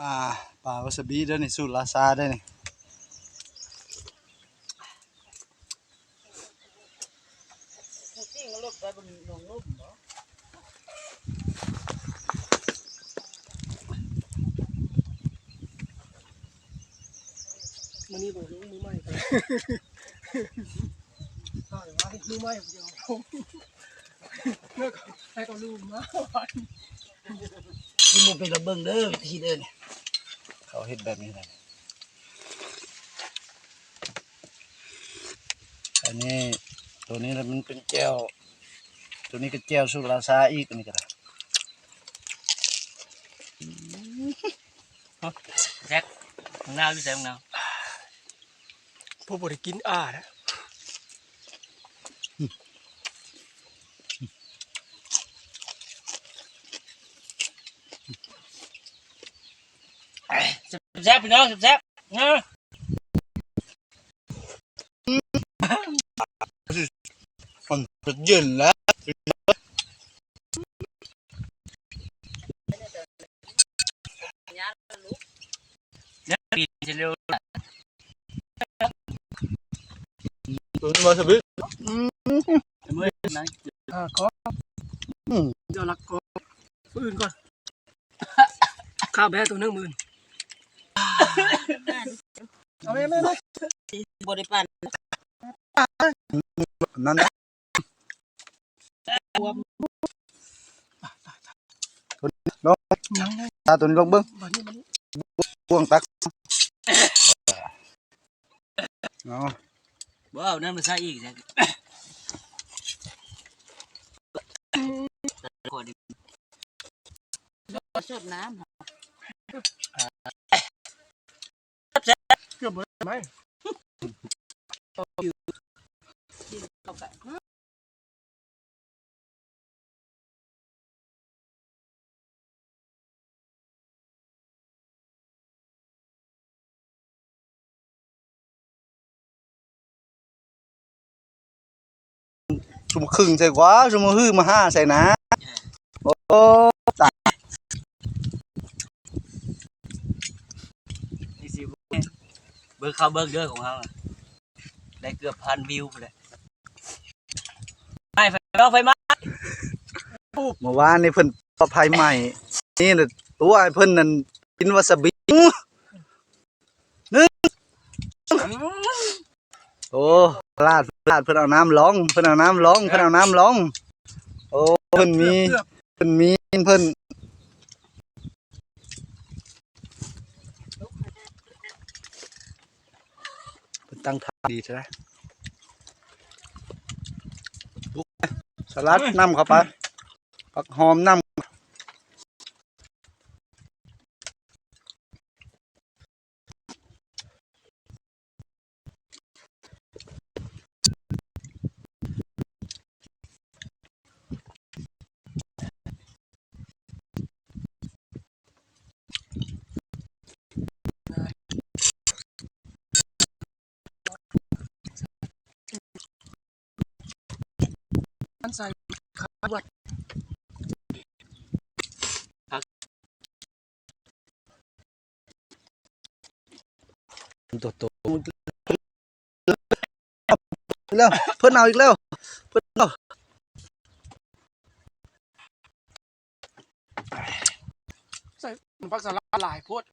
ປາ ປາວາຊາບິເດີນີ້ ສູດລາຊາເດີນີ້. ມື້ນີ້ບໍ່ລົງ ມື້ໃໝ່ ມື້ໃໝ່ ໃຫ້ເຂົາລືມມາ ກິນບໍ່ເປັນລະເບິ່ງເດີ ວິທີເດີນີ້ ເຂົາເຮັດແບບນີ້ແຫຼະ. ອັນນີ້ ໂຕນີ້ລະມັນເປັນແຈ່ວ ໂຕນີ້ກະແຈ່ວສູດລາຊາອີກ ອັນນີ້ກະໄດ້. ແຊບ ບັກນາວຢູ່ໃສ ບັກນາວ? ຜູ້ບໍ່ໄດ້ກິນອ້ານະ. ແຊບໆ ພີ່ນ້ອງ ແຊບໆ ນະ. ມັນເຢັນແລ້ວ ຕົວນີ້ວາຊາບິ ອືມ ເມື່ອຍນະ ອ່າ ກໍ ອືມ ເຈົ້າລັກກໍ ມື້ອື່ນກ່ອນ ຂ້າວແບ້ຕົວໜຶ່ງມື້ອື່ນ ເອົາແມ່ ແມ່ ແມ່ ບໍ່ໄດ້ປັ່ນ ນັ້ນນະ ລອງ ຕາຕົວນີ້ລອງເບິ່ງ ບ່ວງຕັກ ເອົາ ບໍ່ເອົານ້ຳມາໃສ່ອີກ ຊອດນ້ຳ ເກືອບເບິດໄໝ ຊຸມຄຶ່ງໃສ່ກວ່າ ຊຸມມາຮືມາຫາໃສ່ນະ ໂອ້ ຕາຍ ນີ້ຊິເບິ່ງ ເບິ່ງເຂົ້າເບິ່ງເດີຂອງເຮົາ ໄດ້ເກືອບພັນວິວພຸ້ນແຫຼະ ໄຟ ໄຟໄໝ້ ເມື່ອວານນີ້ເພິ່ນເອົາໄຟໄໝ້ ນີ້ລະຕົວໃຫ້ເພິ່ນນັ້ນກິນວາຊາບິ ໜຶ່ງ ໂອ້ ພະລາດ ພະລາດ ເພິ່ນເອົານ້ຳລອງ ເພິ່ນເອົານ້ຳລອງ ເພິ່ນເອົານ້ຳລອງ ໂອ້ ເພິ່ນມີ ເພິ່ນມີ ເພິ່ນ ເພິ່ນຕັ້ງທ່າດີແທ້ ສະຫຼັດນຳເຂົ້າໄປ ຜັກຫອມນຳ. ມັນໃສ່ຂາວດ ໂຕໂຕ ແລ້ວ ເພິ່ນເອົາອີກແລ້ວ ເພິ່ນເອົາ ໃສ່ ມັນຜັກສະຫຼັດຫຼາຍໂພດ.